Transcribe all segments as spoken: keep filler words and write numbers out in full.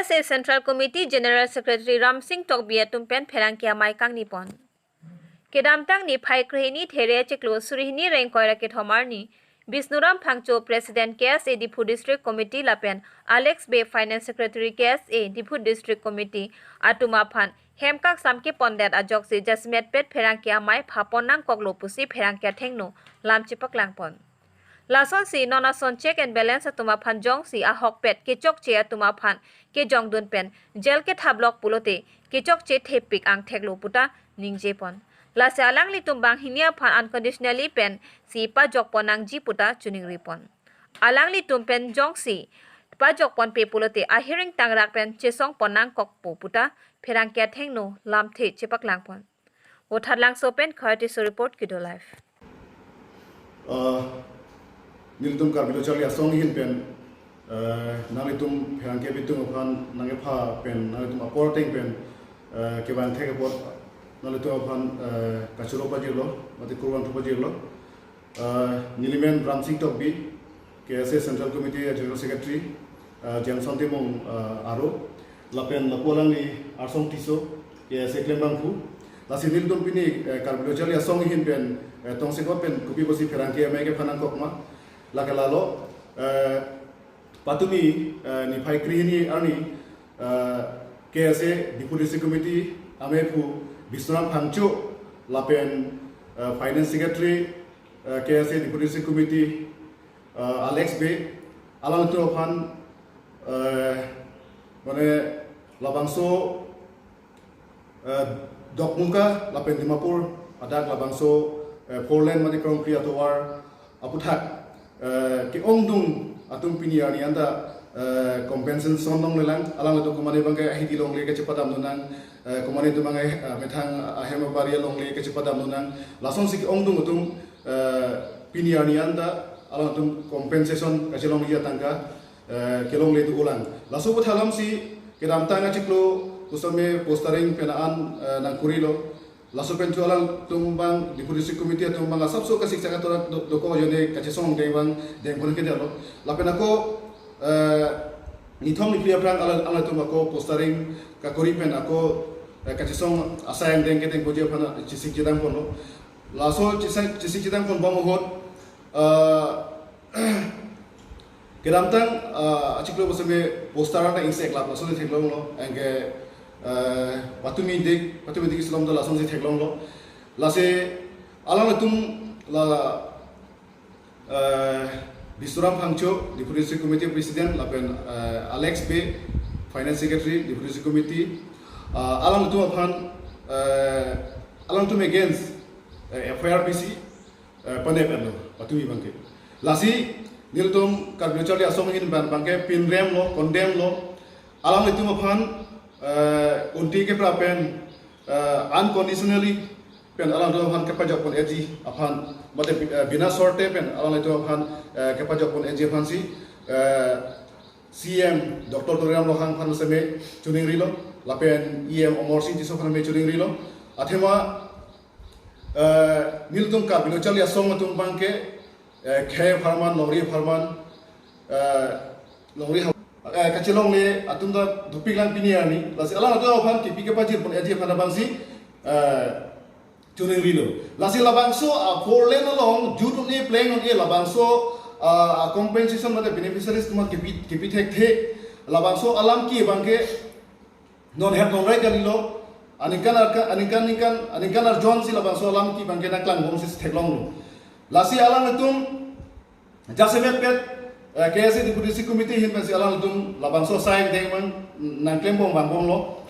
Central Committee General Secretary Ramsing Tokbi atum pen pherangke amei kangni pon. Kedamtang niphai krehini There chiklo surihini rengkoi ra kethom arni Bisnuram Phangcho, President K S A Diphu District Committee lapen Alex Bey, Finance Secretary K S A Diphu District Committee atum aphan hem kangsam kepondet ajoksi jasemet pet pherangke amei phapon nangkoklo pusi pherangke athengno lam chepaklang pon. Lasonsi non ason check and balance atum aphan jongsi ahokpet kechokche atum aphan kejongdun pen jail kethablok pulote kechokche thepik angtheklo puta ningje pon. Lasi alanglitum banghini aphan unconditionally pensi pajok pon nangji puta choningri pon. Alanglitum pen jongsi pajok ponpe pulote ahiring tangrak pen chesong pon nangkokpo puta pherangke athengno lamthe chepaklang pon. Vothatlangso pen Khar Tisso report, Kido Live. Ah, nelitum Karbi Lo Charli Asong ahin pen, ah, nanglitum pherangke abitung aphan nangkepha pen, nanglitum apor ateng pen, ah, kevang thek apot nanglitum aphan, ah, kachoro pajirlo, mate kurvangthu pajirlo. Ah, nelimen Ramsing Tokbi, K S A Central Committee General Secretary, ah, Jameson Timung, ah, aro, lapen lapu alangli Arsong Tisso, K S A klembangphu. Lasi nelitum pini, eh, Karbi Lo Charli Asong ahin pen, eh, tongsekot pen kopi pusi pherangke amei kepha nangkok ma, lake lalo, eh, patumi, eh, niphai krehini arni, eh, K S A Diphu District Committee ameiphu Bisnuram Phangcho lapen, eh, Finance Secretary, eh, K S A Diphu District Committee, eh, Alex Bey, alangtum aphan, eh, mane labangso, eh, Dokmoka lapen Dimapur adak labangso, eh, four lane mane krongkri atovar aputhak, eh, ke-ongdung atum pini arni anta, eh, compensation longlelang, alangtum komane abangke ahidi longle kachepadam nang, eh, komane atum abangke, eh, methang ahem abari longle kachepadam nang, lasonsi ke-ongdung atum, eh, pini arni anta alangtum compensation kachelongji atangka, eh, kelongle do-olang. Laso aputhak alamsi kedamtang achiklo pusitame postering pen an, eh, nangkorilo. Laso pen chu alangtum abang Diphu District Committee atum abang asapso kasiksak atora do-, dokok ajoine kachesong deng abang dengpon kedetlo. Lapen ako, eh, nithom niphli aphrang alang, alangtum ako postering kakori pen ako, eh, kachesong asai angdeng kedengponji aphan chesik chedang ponlo. Laso chesik, chesik chedang pon bom ahut, eh, kedamtang, ah, achiklo pusitame poster anta ingseklap lasonsi theklonglo, anke, eh, patumi dik, patumi dik islom do lasonsi theklonglo. Lasi alangtum la, eh, Bisnuram Phangcho, Diphu District Committee President, lapen, eh, Alex Bey, Finance Secretary, Diphu District Committee, ah, alangtum aphan, eh, alangtum against, eh, F I R pisi, eh, panep anlo, patumi abangke. Lasi, nelitum Karbi Lo Charli Asong ahin pen abangke pinremlo, condemn lo, alanglitum aphan, eh, unti kepra pen, eh, unconditionally pen alanglitum aphan kepajok pon-etji aphan, mate, eh, bina sorte pen alanglitum aphan, eh, kepajok pon-etji aphansi, eh, C M Doctor Tuliram Ronghang aphan seme choningrilo, lapen E M Amarsing Tisso aphan me choningrilo. Athema, eh, nelitum Karbi Lo Charli Asong atum abangke, eh, khei apharman, longri apharman, eh, longri ha-, eh, kachelongle atum ta dopiklang pini arni. Lasi alangtum aphan kipi kepajir pon-etji aphan abangsi, eh, choningrilo. Lasi labangso a four lane along jut un-e pleng un-e labangso, ah, compensation mate beneficiaries atum kipi, kipi thekthe. Labangso alam ke abangke non het non rai kalilo, aningkan arka-, aningkan ningkan, aningkan arjon si labangso alam ke abangke nangklangbomsi theklonglo. Lasi alangtum jasemet pet, eh, K S A Diphu District Committee ahin pensi alangtum labangso asai angdeng abang nangklembom vangbomlo.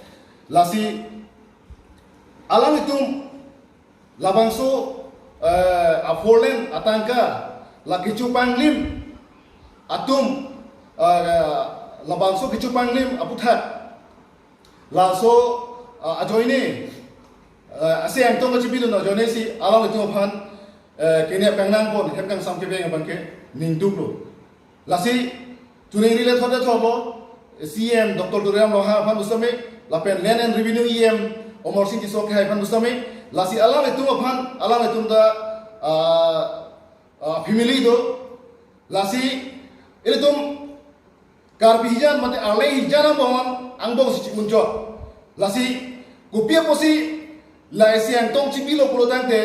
Lasi alangtum labangso, eh, a four lane atangka la kecho panglim atum, eh, labangso kecho panglim aputhak laso, eh, ajoine, eh, ase angtong kachibilun ajoinesi alangtum aphan, eh, kenep kangnang pon, hem kangsam keveng abangke ningduklo. Lasi choningri le thot le thotlo, C M Doctor Tuliram Ronghang aphan pusitame, lapen Land and Revenue E M Amarsing Tisso kehai aphan pusitame, lasi alanglitum aphan, alanglitum ta, ah, ah, family do, lasi ilitum Karbi hijan mate arleng hijan angbong, angbong si chi-unchot. Lasi kopi apotsi la isi angtong chipilo pulo tangte,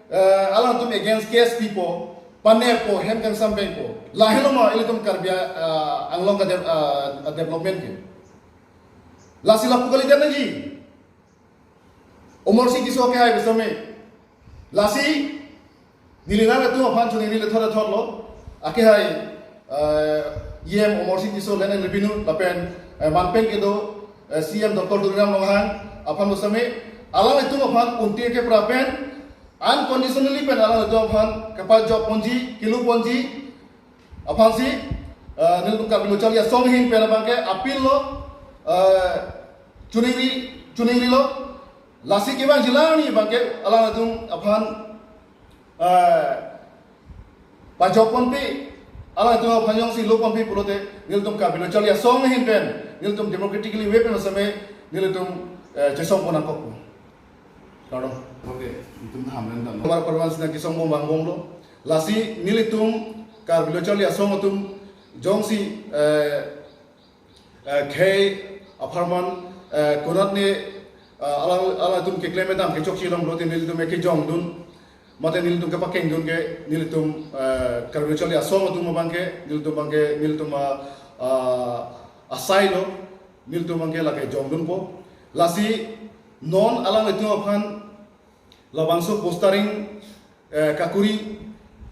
eh, alangtum against case pipo, panepo, hem kangsam vengpo. Lahelo ma ilitum Karbi, ah, Anglong ka de-, ah, development ke. Lasi lapu kalidet nangji. Amarsing Tisso akehai besame. Lasi neli nanglitum aphan chuningri lethot lethotlo. Akehai, eh, E M Amarsing Tisso, Land and Revenue, lapen, eh, manpen kedo, eh, C M Doctor Tuliram Ronghang aphan besame, alanglitum aphan unti kepra pen, unconditionally pen alanglitum aphan kepajok ponji, kilu ponji, aphansi, eh, nelitum Karbi Lo Charli Asong ahin pen abangke appeal lo, eh, chuningri, chuningri lo. Lasi kevangji alang abangke alanglitum aphan, eh, pajok ponpe, alanglitum aphan jongsi lo ponpe pulote, nelitum Karbi Lo Charli Asong ahin pen, nelitum democratically way pen besame, nelitum, eh, chesong pon nangkokpo. Kardom. Okay, itum hamren dam. Tomar parman sina kesong bom vangbomlo. Lasi nelitum Karbi Lo Charli Asong atum jongsi, eh, eh, khei apharman, eh, konatne, eh, alang, alangtum keklem dam kechokche longlo te nelitum ekejongdun. Mate nelitum kepakengdun ke nelitum, eh, Karbi Lo Charli Asong atum abangke, nelitum abangke, nelitum, ah, ah, asai lo, nelitum abangke lake jongdunpo. Lasi non alanglitum aphan labangso posturing, eh, kakuri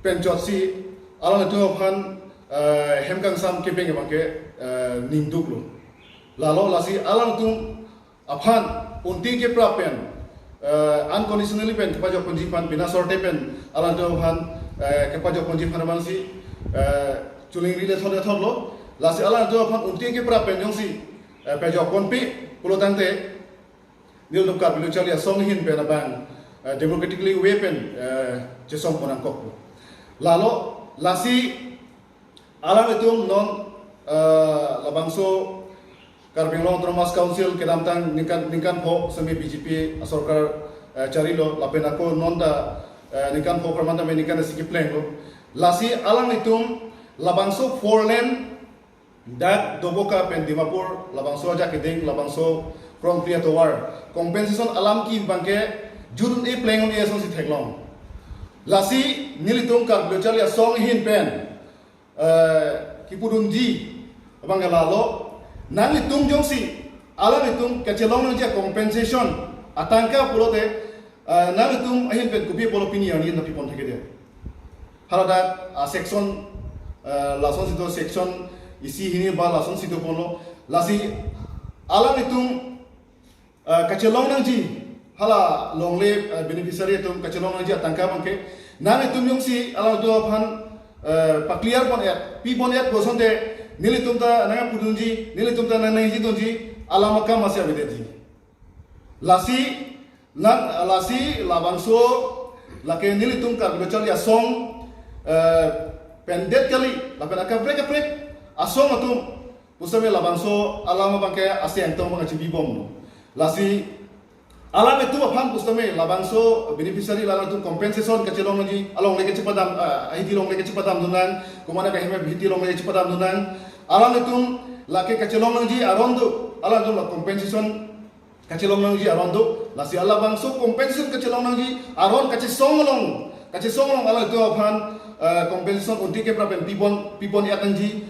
pen chotsi alanglitum aphan, eh, hem kangsam keveng abangke, eh, ningduklo. Lalo lasi alangtum aphan unti kepra pen, eh, unconditionally pen kepajok ponji aphan bina sorte pen alangtum aphan, eh, kepajok ponji aphan abangsi, eh, chuningri lethot lethotlo. Lasi alangtum aphan unti kepra pen jongsi, eh, pajok ponpe pulo tangte, nelitum Karbi Lo Charli Asong ahin pen abang, eh, democratically way pen, eh, chesong pon nangkokpo. Lalo lasi alanglitum non, eh, labangso Karbi Anglong Autonomous Council kedamtang ningkan, ningkan pho semi B J P asorkar, eh, charilo lapen ako non ta, eh, ningkan pho apharman tame ningkan isi keplenglo. Lasi alanglitum labangso four lane dak Doboka pen Dimapur labangso ajak keding labangso Krongpri atovar compensation alam ke abangke jun e pleng un e asonsi theklong. Lasi nelitum Karbi Lo Charli Asong ahin pen, eh, kipudunji abangke lalo, nanglitum jongsi alanglitum kachelong nangji compensation atangka pulote, eh, nanglitum ahin pen kopi apotlo pini arni nangpipon thekthedet. Haladak, ah, section, eh, lasonsi do section isi hini ba lasonsi doponlo. Lasi alanglitum, eh, kachelong nangji, hala longle, eh, beneficiary atum kachelong nangji atangka abangke, nanglitum jongsi alanglitum aphan, eh, pa-clear pon-et, pi pon-et pu asonte, nelitum ta nangpudunji, nelitum ta nangningjedunji alam akam masi avedetji. Lasi nang, lasi labangso lake nelitum Karbi Lo Charli Asong, eh, pendet kali, lapen akaprek kaprek asong atum pusitame labangso alam abangke isi angtong abang chibibomlo. Lasi alanglitum aphan pusitame labangso beneficiary alanglitum compensation kachelong nangji, alongle kachepadam, eh, ahiti longle kachepadamdun nang, komat ahem ahiti longle kachepadamdun nang. Alanglitum lake kachelong nangji aron do, alanglitum la compensation kachelong nangji aron do, lasi labangso compensation kachelong nangji aron kachesong along, kachesong along alanglitum aphan, eh, compensation unti kepra pen pipon, pipon-et nangji,